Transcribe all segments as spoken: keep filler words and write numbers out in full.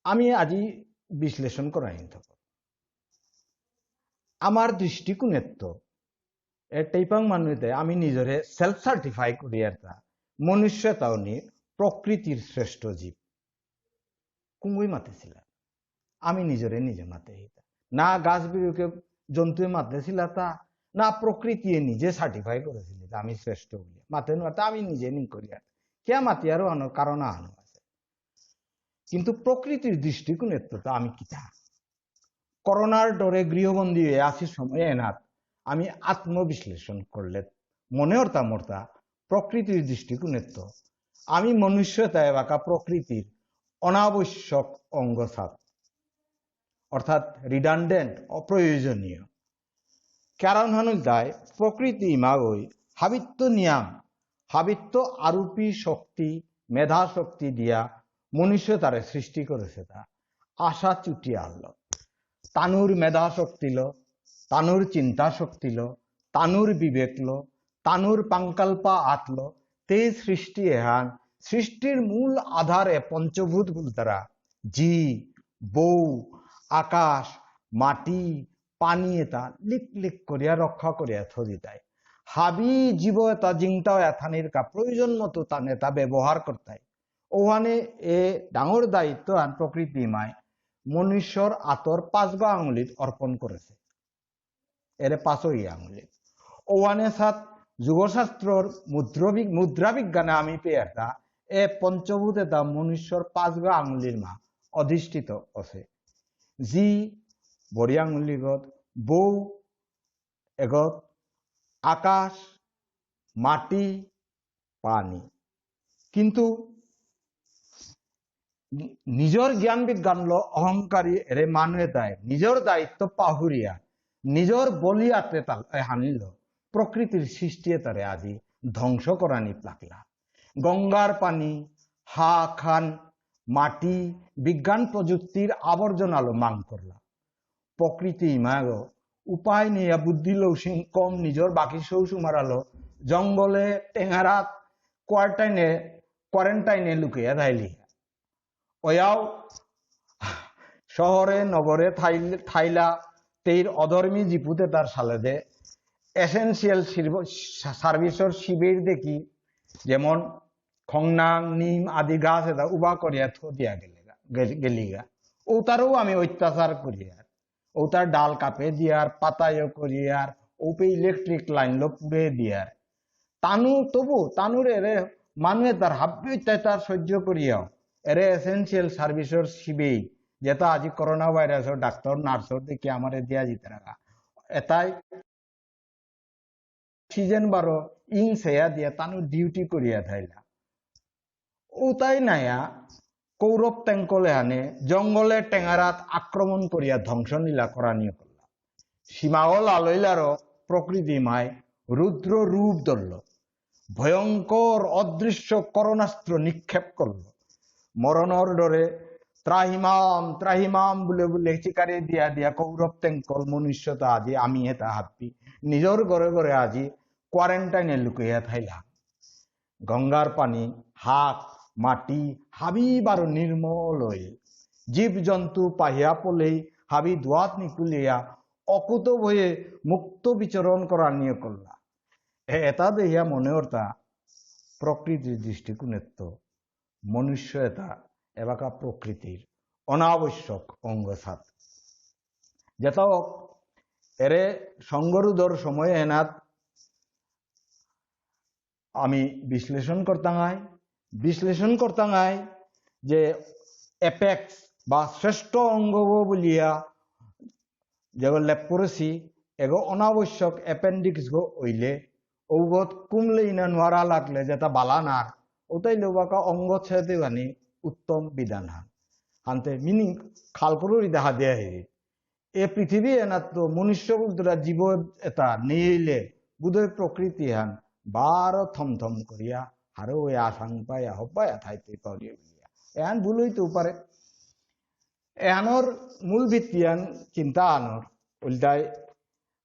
আমি আজি বিশ্লেষণ করাই নিতে পারি। আমার দৃষ্টিকোণেত্ত এ টেইপাং মানুতে আমি নিজরে self certify করি আর তা মনুষ্য তাও নি প্রকৃতির শ্রেষ্ঠ জীব। কুঙ্গুই মাতেছিলা, আমি নিজরে নিজে মাতে হিতা। না গাছ বিরুকে জন্তুয়ে মাতেছিলা তা, না প্রকৃতিয়ে নিজে সার্টিফাই করেছিল যে আমি শ্রেষ্ঠ বলে। মাতে নোয়ারতা আমি নিজে নি করি আর। কে মাতিয়ারও আনো কারণ আনো আছে। কিন্তু প্রকৃতির দৃষ্টিকোণেত্ত আমি কিতা? করোনার ডরে গৃহবন্দী হয়ে আসি সময় এনাত আমি আত্মবিশ্লেষণ করলে মনে অরতা মরতা প্রকৃতির দৃষ্টিকোণেত্ত আমি মনুষ্যতা এবাকা প্রকৃতির অনাবশ্যক অঙ্গসাত, অর্থাৎ রিডান্ডেন্ট, অপ্রয়োজনীয়। কারণ হানুলতাই প্রকৃতি ইমাগই হাবিত্ত নিয়াম, হাবিত্ত আরূপী শক্তি, মেধা শক্তি দিয়া মনুষ্য তারে সৃষ্টি করেছে তা। আশা চুটি আনলো। তানুর মেধা শক্তিলো, তানুর চিন্তা শক্তিলো, তানুর বিবেকলো, তানুর পাঙ্কালপা আতলো, তেই সৃষ্টি এহান, সৃষ্টির মূল আধার এ পঞ্চভূত বুলতারা, জি, বউ, আকাশ, মাটি, পানি এতা লিক লিক করিয়া রক্ষা করিয়া থদিতাই। হাবি জীব এতা জিংতা এথানির কা প্রয়োজন মতো তান এতা ব্যবহার করতাই। ওহানে এ ডাঙর দায়িত্ব আন প্রকৃতি মায় মনুষ্যর আতর পাঁচগো আঙুলিত অর্পণ করেছে। এরে পাঁচই আঙুলিত। ওহানে সাত যুগশাস্ত্রর মুদ্রবি-, মুদ্রা বিজ্ঞানে আমি পেয়ারতা এ পঞ্চভূত এতা মনুষ্যর পাঁচগো আঙুলির মা অধিষ্ঠিত আছে। জি বড়ি আঙুলিগত, বউ এগত, আকাশ, মাটি, পানি। কিন্তু নি-, নিজর জ্ঞান বিজ্ঞানলো অহংকারী এরে মানু এতাই নিজর দায়িত্ব পাহুরিয়া নিজর বলি আতে তাল এ হানিল প্রকৃতির সৃষ্টি এতারে আজি ধ্বংস করানি প্লাকলা। গঙ্গার পানি, হা খান, মাটি, বিজ্ঞান প্রযুক্তির আবর্জনালো মাং করলা। প্রকৃতি ইমাগো উপায় নেই, বুদ্ধি লৌসিং কম নিজর বাকি সৌ সুমারালো জঙ্গলে টেঙারাত কোয়ারেন্টাইনে, কোয়ারেন্টাইনে লুকিয়া থাইলি। ওয়াও শহরে নগরে থাইল-, থাইলা তেইর অধর্মী জিপুতে তার সালেদে এসেনশিয়াল সিরব-, সা-, সার্ভিসর শিবির দেখি যেমন খংনাং, নিম আদি গাছ এতা উবা করিয়া থ দিয়া গেলেগা, গেল-, গেলিগা। ও তারও আমি অত্যাচার করিয়ার। ও তার ডাল কাপে দিয়ার, পাতায়ও করিয়ার, ওপে ইলেকট্রিক লাইন লো পুড়ে দিয়ার। তানু তবু, তানুর এরে মানু এতার হাব্বি অত্যাচার সহ্য করিয়াও। এরে এসেনশিয়াল সার্ভিসর শিবেই, যেতা আজি করোনা ভাইরাসর ডাক্তার, নার্সর দেখি আমারে দিয়া জিতে রাখা। এতাই সিজন বারো ইং সেয়া দিয়া তানু ডিউটি করিয়া থাইলা। উতাই নায়া কৌরব তেঙ্কলে হানে জঙ্গলে টেঙারাত আক্রমণ করিয়া ধ্বংস নীলা করানি করলা। সীমাও লালইলারও প্রকৃতি মায় রুদ্র রূপ ধরল। ভয়ঙ্কর অদৃশ্য করণাস্ত্র নিক্ষেপ করল। মরণর ডরে ত্রাহিমাম, ত্রাহিমাম বুলে বুলে চিকারে দিয়া দিয়া কৌরব তেঙ্কল মনুষ্যতা আজি আমি এতা হাব্বি। নিজর ঘরে ঘরে আজি কোয়ারেন্টাইনে লুকিয়া থাইলাম। গঙ্গার পানি, হাক, মাটি, হাবি বারো নির্মল হইল। জীব জন্তু পাহিয়া পলেই হাবি দুয়াত নিকুলিয়া অকুত ভয়ে মুক্ত বিচরণ করানিও করলা। এ-, এতা দেহিয়া মনে অরতা প্রকৃতির দৃষ্টিকোণেত্ত মনুষ্য এতা এবাকা প্রকৃতির অনাবশ্যক অঙ্গসাত। যেতা হোক, এরে সঙ্গরুদর সময় এনাত আমি বিশ্লেষণ করতাঙাই, বিশ্লেষণ করতাঙাই যে অ্যাপেক্স বা শ্রেষ্ঠ অঙ্গ বুলিয়া যেগো লেপ্রোসি, এগো অনাবশ্যক অ্যাপেন্ডিক্স গো অইলে, ঔগত কুমলে ইনা নোয়ারা লাগলে যেতা বালানার, ওতাই লোবাকা অঙ্গ ছেদে বানি উত্তম বিধান হান। হানতে মিনিং খাল করুরি দেখা দেয়া হেরি। এ পৃথিবী এনাত্ত মনুষ্য বুলতুরা জীব এতা নেইলে বুধই প্রকৃতি হান বারো থমথম করিয়া হারো ওই আসাং পায়া হব্বায়া থাইতে পারিয়া বুলিয়া। এহান ভুল হইতেও পারে। এহানর মূল ভিত্তি আন চিন্তা আনর উল্টাই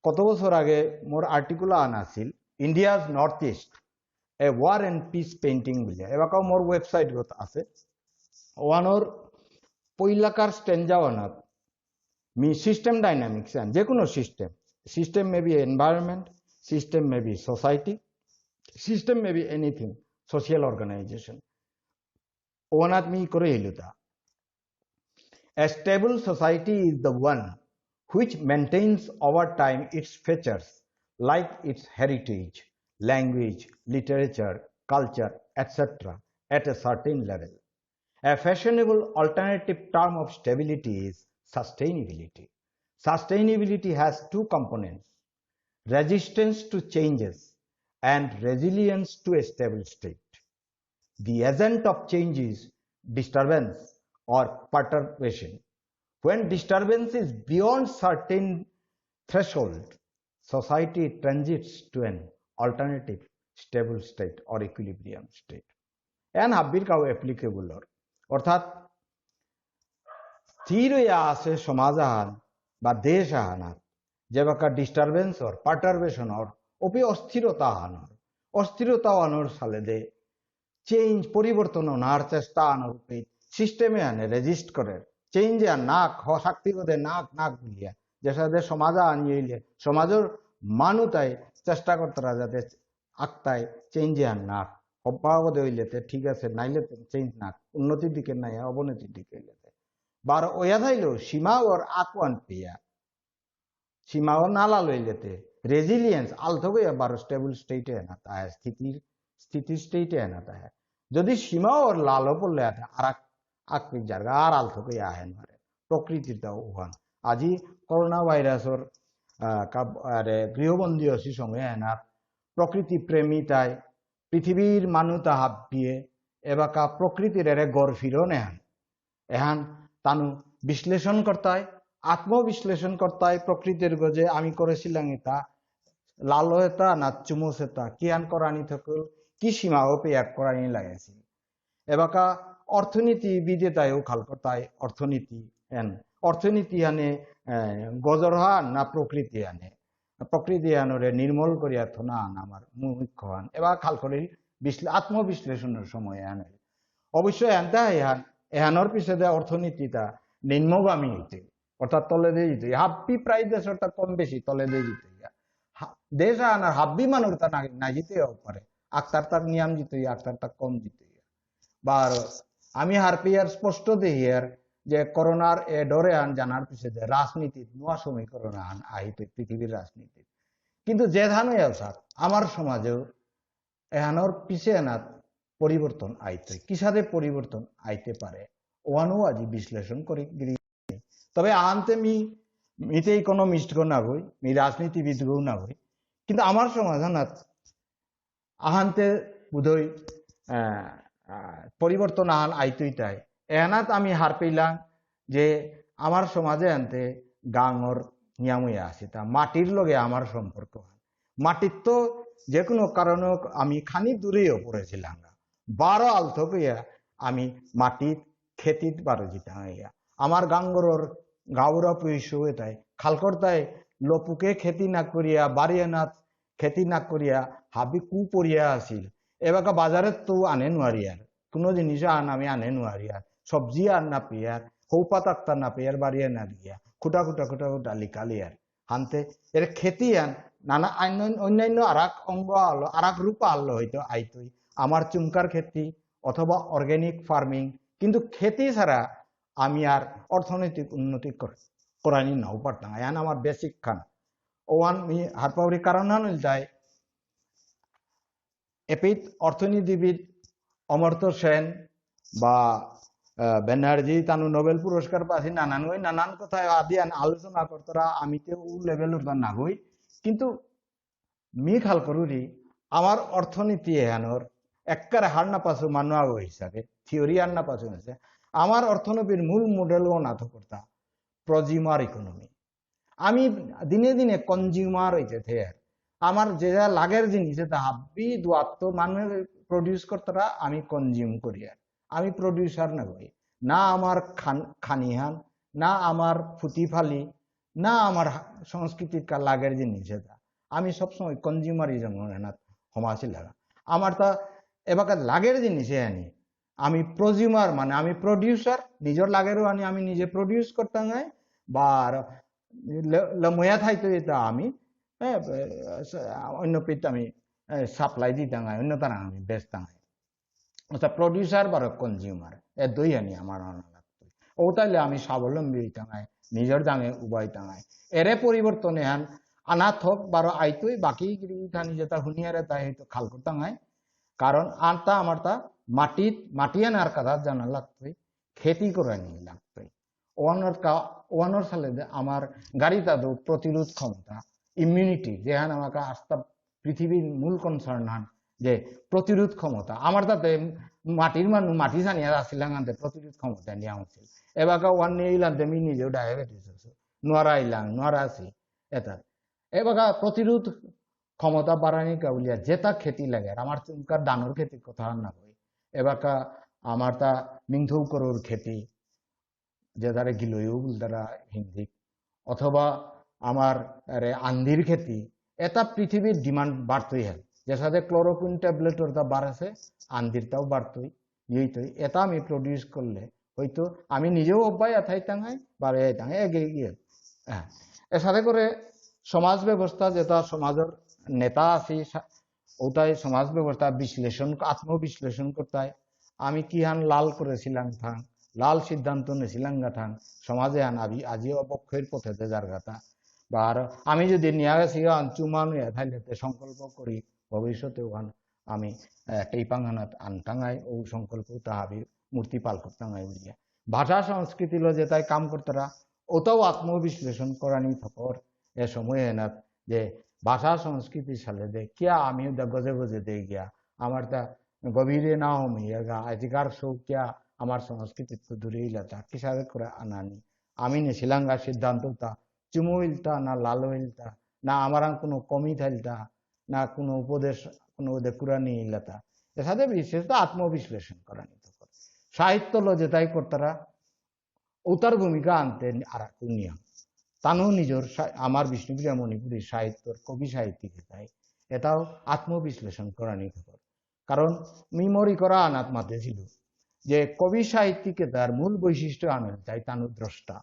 কত বছর আগে মোর আর্টিকেল আন আছিল India's North East, a War and Peace Painting বুলিয়া। এবাকাও মোর ওয়েবসাইট গত আছে। ওহানর পইলাকার স্ট্যানজা ওয়ানাত মি সিস্টেম ডাইনামিক্স আন, যে কোনো system, system may be environment, system may be society, system may be anything, social organization, ওয়ানাত মি করে হইল তা। A stable society is the one which maintains over time its features like its heritage, language, literature, culture, et cetera at a certain level. A fashionable alternative term of stability is sustainability. Sustainability has two components: resistance to changes and resilience to a stable state. The agent of change is disturbance or perturbation. When disturbance is beyond certain threshold, society transits to an alternative stable state or equilibrium state. N হাব্বির cow applicable or. অর্থাৎ স্থির হইয়া আছে সমাজ আহান বা দেশ আহানাত, যেবাকা ডিস্টারবেন্স অর, পার্টারবেশন অর, অপি অস্থিরতা আহান অর, অস্থিরতা আহানর সালেদে চেঞ্জ, পরিবর্তন অনার চেষ্টা আহানর উপে সিস্টেমে আনে রেজিস্ট করে, চেঞ্জ আর নাক হ-, শক্তি বোধে নাক নাক বুলিয়া, যেসাদে সমাজ আনি হইলে সমাজর মানু তাই চেষ্টা করতারা যাতে আকতাই চেঞ্জ আর নাক, অব্যাহত হইলেতে ঠিক আছে, নাইলে তো চেঞ্জ নাক, উন্নতির দিকে নাই, অবনতির দিকে হইলেতে। বার ওয়া থাইলেও সীমা অর আকওয়ান পেয়া, সীমা অর নালা লইলেতে রেজিলিয়েন্স আলথকইয়া বারো স্টেবল স্টেটে না তাই, স্থিতির, স্থিতির স্টেটে না তাই। যদি সীমা অর লালো পড়লে আর আক আকপিক জায়গা আর আলথকইয়া আহে নারে। প্রকৃতির তা উহান। আজি করোনা ভাইরাসর, আহ, কাব-, আরে গৃহবন্দী অসি সময় এনার প্রকৃতি প্রেমী তাই পৃথিবীর মানু তা হাবিয়ে এবাকা প্রকৃতির এরে গড় ফিরন এহান। এহান তানু বিশ্লেষণ করতাই, আত্মবিশ্লেষণ করতাই প্রকৃতির গজে আমি করেছিলাম এটা, লালো এটা না চুমুস এটা, কিহান করানি থকল, কি সীমাও পেয়াক করানি লাগেছিল। এবাকা অর্থনীতিবিদে তাইও খাল করতাই অর্থনীতি এন। অর্থনীতি আনে, এ, গজরহান না প্রকৃতি আনে? প্রকৃতি আনরে নির্মল করিয়া থনা আন আমার মুখ্য আন। এবার খাল করে বিশ্লে-, আত্মবিশ্লেষণের সময় আনে। অবশ্য এনতা এহান, এহানর পিছে দে অর্থনীতিটা নিম্নগামী হইতে, অর্থাৎ তলে দিয়ে যেতে। হাব্বি প্রায় দেশ অর্থাৎ কম বেশি তলে দিয়ে যেতে। হা-, দেশ আনার হাব্বি মানুষ তা না, না জিতেও পারে। আক্তার তার নিয়ম জিতে, আক্তার তার কম জিতে। বারো, আমি হারপিয়ার স্পষ্ট দেহিয়ার যে করোনার এ ডরে আন জানার পিছে যে রাজনীতির নোয়া সমীকরণ আন আহিতে পৃথিবীর রাজনীতি। কিন্তু যে ধানই আসা, আমার সমাজেও এহানোর পিছে এনাত পরিবর্তন আইতে, কিসাদে পরিবর্তন আইতে পারে, ওয়ানও আজি বিশ্লেষণ করি গিরি। তবে আনতে মি, মিতে ইকোনমিস্ট গো না গই, মি রাজনীতিবিদ গো না গই, কিন্তু আমার সমাধানাত আহান্তে বোধহয়, আহ, আহ, পরিবর্তন আহান আইতই তাই। এহানাত আমি হার পেলাম যে আমার সমাজে আনতে গাঙর নিয়ামইয়া আছে, তা মাটির লগে আমার সম্পর্ক। মাটির তো যে কোনো কারণে হোক আমি খানি দূরেও পড়েছিলাম না। বারো আলথকইয়া আমি মাটিত খেতিত বারো জিতাম ইয়া। আমার গাঙ্গরর গাউরা পুইশু এটাই খালকর্তায় লোপুকে খেতি না করিয়া বাড়িয়ে না খেতি না করিয়া হাবি কু পড়িয়া আছিল। এবাকা বাজারে তো আনে নোয়ারিয়ার, কোনো জিনিস আন আমি আনে নোয়ারিয়ার, সবজি আর না পেয়ার, হৌপা তাক্তা না পেয়ার, বাড়িয়ে না দিয়া খুটা খুটা খুটা খুটা লিকালিয়ার। হানতে এর খেতি আন নানা আইন-, অন্যান্য আরাক অঙ্গ আলো, আরাক রূপ আলো হয়তো আইতই। আমার চুমকার খেতি অথবা অর্গানিক ফার্মিং, কিন্তু খেতি ছাড়া আমি আর অর্থনৈতিক উন্নতি কর-, করানি নাও পারতাম। আয়ান আমার বেসিক খান। ওয়ান মি হারপাউরি কারণ হান ইলতাই এপিত অর্থনীতিবিদ অমর্ত্য সেন বা, আহ, ব্যানার্জি তানু নোবেল পুরস্কার পাসি নানান ওই নানান কথায় আদি আন আলোচনা করতারা আমি তে উ লেভেল উঠতা না গই। কিন্তু মি খাল করুরি আমার অর্থনীতি এহানোর এক্কারে হার না পাসু মানু আগো হিসাবে থিওরি আর না পাসু আছে। আমার অর্থনীতির মূল মডেল ও না তো করতা প্রজিমার ইকোনমি। আমি দিনে দিনে কনজিউমার হইতে থাকি। আমার যেটা লাগের জিনিস, এটা হাব্বি দুয়াত্ত মানুষ প্রডিউস করতারা, আমি কনজিউম করি। আর আমি প্রডিউসার না করি, না আমার খান-, খানিহান, না আমার ফুতি ফালি, না আমার হা-, সংস্কৃতির কা লাগের জিনিস এটা। আমি সবসময় কনজিউমারিজম এনাত হমাসি লাগা। আমার তা এবাকা লাগের জিনিস আনি, আমি প্রজিউমার, মানে আমি প্রডিউসার, নিজর লাগেরও আনি আমি নিজে প্রডিউস করতাঙাই, বা আর ল-, লময়া থাইতে দিতা আমি, এ, এ, অন্য পিত আমি সাপ্লাই দিতাঙাই, অন্য তারা আমি বেচতাঙাই। অর্থাৎ প্রডিউসার বারো কনজিউমার, এ দুই আনি আমার আনা লাগতো। ও তাইলে আমি স্বাবলম্বী হইতাঙাই, নিজর দাঙে উবাইতাঙাই। এরে পরিবর্তনে হান আনা থক বারো আইতই, বাকি গিরি থানি যেটা হুনিয়ারে তাই হয়তো খাল করতাঙাই। কারণ আনতা আমার তা মাটিত, মাটি আনার কথা জানা লাগতই, খেতি করানি লাগতই। ওয়ানোর কা-, ওয়ানোর সালে দে আমার গাড়িতা দো প্রতিরোধ ক্ষমতা, ইমিউনিটি, যেহান আমাকে আস্তা পৃথিবীর মূল কনসার্ন হান যে প্রতিরোধ ক্ষমতা। আমার তাতে মাটির মানু, মাটি জানিয়া আসিলাম আনতে প্রতিরোধ ক্ষমতা নিয়ে আসছিল। এবাকা ওয়ান নিয়ে ইলাম তে মি নিজেও ডায়াবেটিস আছে, নোয়ারা ইলাম, নোয়ারা আছি, এটা। এবাকা প্রতিরোধ ক্ষমতা বাড়ানি কা বুলিয়া যেটা খেতি লাগে, আর আমার চুমকার ধানর খেতির কথা আর না কই। এবাকা আমার তা মিংথৌ করোর খেতি, যে তারে গিলয়ও বুলতারা হিন্দি, অথবা আমার আরে আন্দির খেতি, এটা পৃথিবীর ডিমান্ড বাড়তই হয়। যে সাথে ক্লোরোকুইন ট্যাবলেট ওর তা বাড়াছে, আন্দিরটাও বাড়তই, ইয়েই তো, এটা আমি প্রডিউস করলে হয়তো আমি নিজেও অব্যায় থাইতাঙাই, বাড়ে যাইতাঙাই, এগিয়ে গিয়ে। হ্যাঁ, এর সাথে করে সমাজ ব্যবস্থা, যেটা সমাজের নেতা আছি, সা-, ওটাই সমাজ ব্যবস্থা বিশ্লেষণ, আত্মবিশ্লেষণ করতে হয়। আমি কি হান লাল করেছিলাম থাং, লাল সিদ্ধান্ত নিয়েছিলাম গা থাং, সমাজে হান আবি-, আজি অবক্ষয়ের পথেতে যার গাথা। বা আর আমি যদি নিয়ে গেছি গা, চুমান হয়ে থাইলে তে সংকল্প করি, ভবিষ্যতে ওখান আমি, আহ, টেইপাং হানাত আনতাঙাই, ও সংকল্প তা হাবি মূর্তি পাল করতাঙাই বুলিয়া। ভাষা সংস্কৃতি লো যেটাই কাম করতারা, ওটাও আত্মবিশ্লেষণ করানি থকর। এ সময় এনাত যে ভাষা সংস্কৃতি সালে দে, কিয়া আমি ওটা গজে গজে দে গিয়া, আমার তা গভীরে না হমিয়া গা, আজিকার সৌ কিয়া আমার সংস্কৃতি তো দূরে ইলাতা, কিসাবে করে আনানি। আমি নিছিলাঙ্গা সিদ্ধান্ত তা, চুমু ইলতা না লালো ইলতা, না আমার কোনো কমি থাইলতা, না কোনো উপদেশ, কোনো ওদের কুরানি ইলতা। এসাদে বিশেষ তো আত্মবিশ্লেষণ করানি থকর। সাহিত্য লো যেটাই করতারা, উতার ভূমিকা আনতে আর এক নিয়ম। তানু নিজর সা-, আমার বিষ্ণুপ্রিয়া মণিপুরী সাহিত্যর কবি সাহিত্যিক এটাই, এটাও আত্মবিশ্লেষণ করানি থকর। কারণ মি মোর ইকরা আনাত মাতেছিল যে কবি সাহিত্যিক এটার মূল বৈশিষ্ট্য আনল তাই তানু দ্রষ্টা।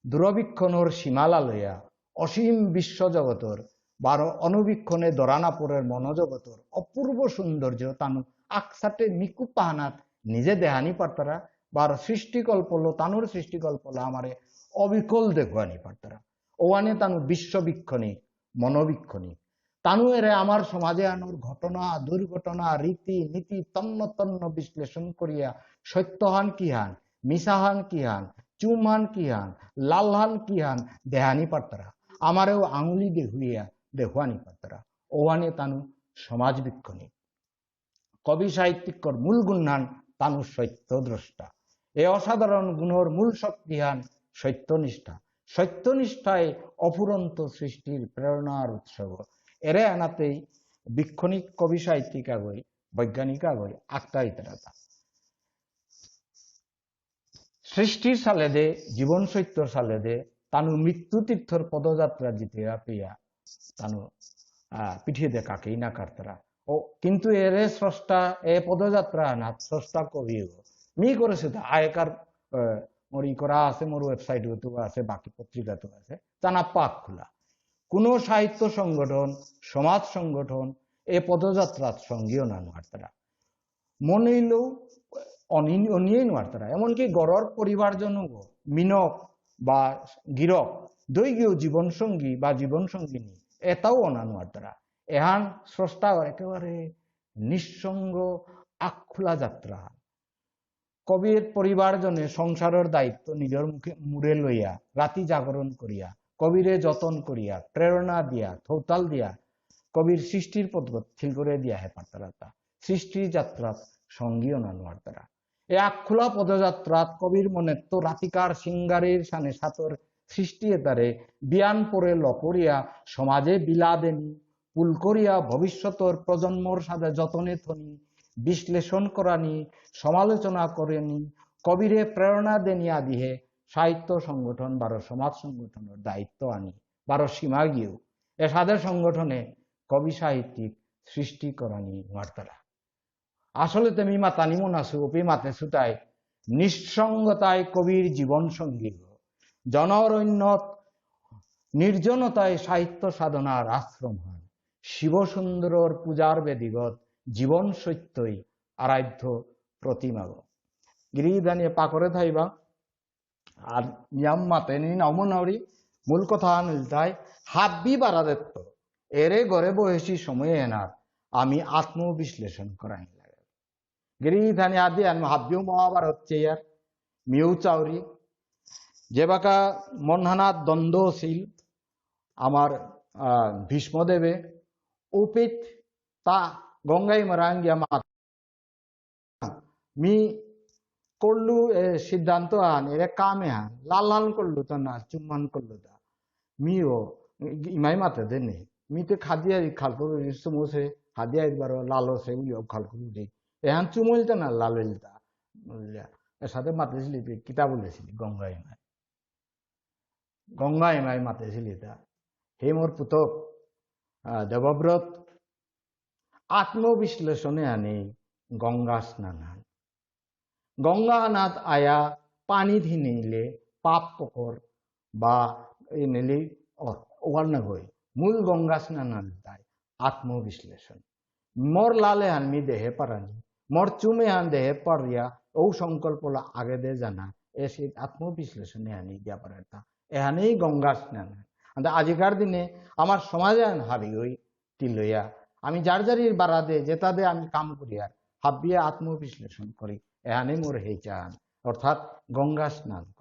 দূরবীক্ষণর সীমালা লইয়া অসীম বিশ্বজগতর বারো অনুবীক্ষণে ধরা না পড়ের মনোজগতর অপূর্ব সৌন্দর্য তানু আকসাটে মিকু পাহানাত নিজে দেহানি পারতারা, বারো সৃষ্টিকল্পলো, তানুর সৃষ্টিকল্পলো আমারে অবিকল দেখুয়ানি পারতারা। ওয়ানে তানু বিশ্ববীক্ষণী, মনোবীক্ষণী। তানু এরে আমার সমাজে আনোর ঘটনা, দুর্ঘটনা, রীতি, নীতি, তন্ন তন্ন বিশ্লেষণ করিয়া সত্যহান কিহান, মিছাহান কিহান, চুমহান কিহান, লালহান কিহান দেহানি পারতারা। আমারেও আঙুলি দেহুইয়া দেহুয়ানি পারতারা। ওয়ানে তানু সমাজ বীক্ষণী। কবি সাহিত্যিকর মূল গুণহান তানু সত্য দ্রষ্টা। এ অসাধারণ গুণর মূল শক্তিহান সত্যনিষ্ঠা। সত্যনিষ্ঠায় অফুরন্ত সৃষ্টির প্রেরণার উৎস। এরে আনাতেই বীক্ষণিক কবি সাহিত্যিক আগই, বৈজ্ঞানিক আগই, আক্তা ইতারাতা। সৃষ্টির সালেদে, জীবন সত্যর সালেদে, তানু মৃত্যু তীর্থর পদযাত্রা জিতে পেয়া, তানু, আহ, পিঠিয়ে দে কাকেই না কাটতারা। ও, কিন্তু এরে স্রষ্টা, এ পদযাত্রা না স্রষ্টা কবিও। মি করেছে তা, আয়কার, আহ, মোর ই করা আছে, মোর ওয়েবসাইট তো আছে, বাকি পত্রিকা তো আছে, তা না পাক খোলা। কোনো সাহিত্য সংগঠন, সমাজ সংগঠন, এ পদযাত্রাত সঙ্গীও না নাড়তারা। মনেইলেও অনি-, অনিয়েই নোয়ারতারা। এমনকি গড়র পরিবারজনও মিনক বা গিরক, দৈগীয় জীবনসঙ্গী বা জীবনসঙ্গিনী, এটাও অনা নোয়ারতারা। এহান স্রষ্টার একেবারে নিঃসঙ্গ আখুলা যাত্রা। কবির পরিবারজনে সংসারর দায়িত্ব নিজর মুখে, মুড়ে লইয়া রাতি জাগরণ করিয়া, কবিরে যতন করিয়া, প্রেরণা দিয়া, থৌতাল দিয়া, কবির সৃষ্টির পথ ঠিক করে দিয়া হে পারতারাতা। সৃষ্টি যাত্রাত সঙ্গী অনা নোয়ারতারা। এ আখুলা পদযাত্রাত কবির মনেত্ত রাতিকার সিঙ্গারির সানে সাতর সৃষ্টি এতারে বিয়ান পরে লকরিয়া সমাজে বিলা দেনি, পুল করিয়া ভবিষ্যতর প্রজন্মর সাদে যতনে থনি, বিশ্লেষণ করানি, সমালোচনা করেনি, কবিরে প্রেরণা দেনি আদিহে সাহিত্য সংগঠন বারো সমাজ সংগঠনর দায়িত্ব আনি বারো সীমা গিয়েও এসাদে সংগঠনে কবি সাহিত্যিক সৃষ্টি করানি নোয়ারতারা। আসলে তুমি মাতানি মনাসু, ওপি মাতেসু তাই, নিঃসঙ্গতায় কবির জীবন সঙ্গী গো। জনঅরণ্যত নির্জনতায় সাহিত্য সাধনার আশ্রমহান। শিবসুন্দরর পূজার বেদিগত জীবন সত্যই আরাধ্য প্রতিমা গো। গিরি ধানিয়ে পাকরে থাইবা, আর নিয়াম মাতেনি নাও মনাউরি, মূল কথা আনলতাই, হাব্বি বারাদেত্ত, এরে ঘরে বহেসি সময় এনার, আমি আত্মবিশ্লেষণ করাই লাগে। গিরি ধানি আদি আন হাব্বিও মহাভারত চেয়ার, মিউ চাউরি, যে বাকা মনহানাত দ্বন্দ্ব ছিল, আমার, আহ, ভীষ্মদেবে, উপিত তা গঙ্গাই মারাঙ্গিয়া মা মি করলু এ সিদ্ধান্ত আন, এরে কামে আন, লাল লাল করলু তো না, চুম্বন করলু তা। মিও ইমাই মাতে দেনে। মি তো খাদিয়া খাল করু, সমুসে, খাদিয়া একবার লাল সে, উইও খাল করু দে। এহান চুমইল তো না, লাল ইল তা। বুঝলা? এর সাথে মাতেছিলি, তুই কিতা বলেছিলি, গঙ্গা ইমাই। গঙ্গা ইমাই মাতেছিলি তা। হে মোর পুতক, আহ, দেবব্রত, আত্মবিশ্লেষণে আনি গঙ্গা স্নান হান। গঙ্গা হানাত আয়া পানি ধিনিলে পাপ পকর বা এ নিলে অর, ওয়ার না গই। মূল গঙ্গা স্নান হান তাই আত্মবিশ্লেষণ। মোর লালে হান মি দেহে পারানি, মোর চুমে হান দেহে পারিয়া, ও সংকল্পলা আগে দে জানা, এ সে আত্মবিশ্লেষণে আনি দিয়া পারে তা। এহানেই গঙ্গা স্নান। আন্দা আজিকার দিনে আমার সমাজে আন হাবি হই তিলয়া। আমি যার যারির বারাদে, যেতাদে আমি কাম করি আর হাবিয়ে আত্মবিশ্লেষণ করি। এহানে মোর হেইচান। অর্থাৎ গঙ্গা স্নান।